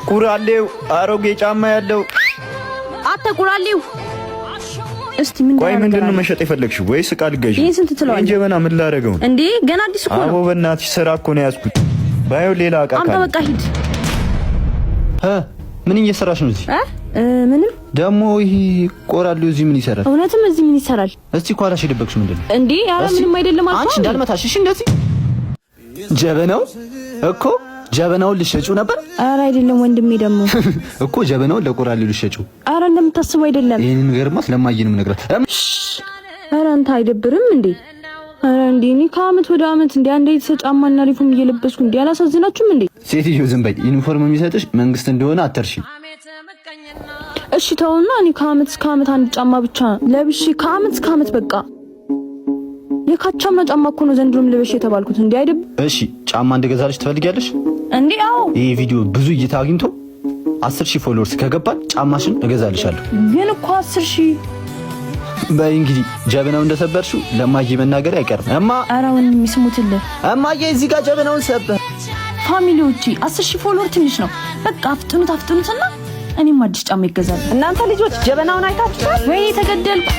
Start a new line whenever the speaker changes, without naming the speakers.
ቁራሌው አሮጌ ጫማ ያለው።
አተ ቁራሌው፣ እስቲ ምን
ቆይ፣ ምንድን ነው መሸጥ የፈለግሽው? ወይስ ዕቃ ልትገዢ?
ይሄን ስንት ትለዋለህ?
ይሄን ጀበና ምን ላደርገው ነው?
እንዴ፣ ገና አዲስ እኮ
አቦ
ነው።
በእናትሽ፣ ስራ እኮ ነው ያዝኩት። ባየው ሌላ ዕቃ
አምጣ።
ካለ
በቃ ሂድ።
ምን እየሰራሽ ነው እዚህ?
እ ምንም።
ደግሞ ይሄ ቆራሌው እዚህ ምን ይሰራል?
እውነትም እዚህ ምን ይሰራል?
እስቲ ኳላሽ የደበቅሽው ምንድን ነው?
እንዴ፣ ኧረ
እስቲ
ምንም አይደለም አልኩህ።
አንቺ እንዳልመታሽ እሺ። እንደዚህ ጀበናው እኮ፣ ጀበናውን ልሸጪው ነበር?
ኧረ አይደለም ወንድሜ ደግሞ።
እኮ ጀበናውን ለቆራሌው ልሸጪው።
ኧረ እንደምታስበው አይደለም።
ይሄንን ነገርማ ለማየ ነው የምነግራት።
ኧረ አንተ አይደብርም እንዴ? ኧረ እንዴ፣ እኔ ከአመት ወደ አመት እንዴ አንድ አይነት ጫማና ዩኒፎርም እየለበስኩ እንዴ አላሳዝናችሁም እንዴ?
ሴትዮ ዝም በይ። ዩኒፎርም የሚሰጥሽ መንግስት እንደሆነ አትርሺ።
እሺ ተውና፣ እኔ ከአመት እስከ አመት አንድ ጫማ ብቻ ለብሼ፣ ከአመት እስከ አመት በቃ የካቻምና ጫማ እኮ ነው ዘንድሮም ልበሽ የተባልኩት። እንዴ አይደብ
እሺ፣ ጫማ እንድገዛልሽ ትፈልጊያለሽ?
እንዴ አዎ።
ይሄ ቪዲዮ ብዙ እይታ አግኝቶ 10,000 followers ከገባን ጫማሽን እገዛልሻለሁ።
ግን እኮ 10,000
በይ እንግዲህ፣ ጀበናው እንደሰበርሽው ለማየ መናገር አይቀርም። እማ።
ኧረ ወንድሜ ስሙትልህ።
እማዬ፣ እዚህ ጋር ጀበናውን ሰበር።
Family ዎቼ፣ 10,000 follower ትንሽ ነው። በቃ አፍጥኑት አፍጥኑትና እኔም አዲስ ጫማ ይገዛል።
እናንተ ልጆች፣ ጀበናውን አይታችሁታል?
ወይኔ ተገደልኩ።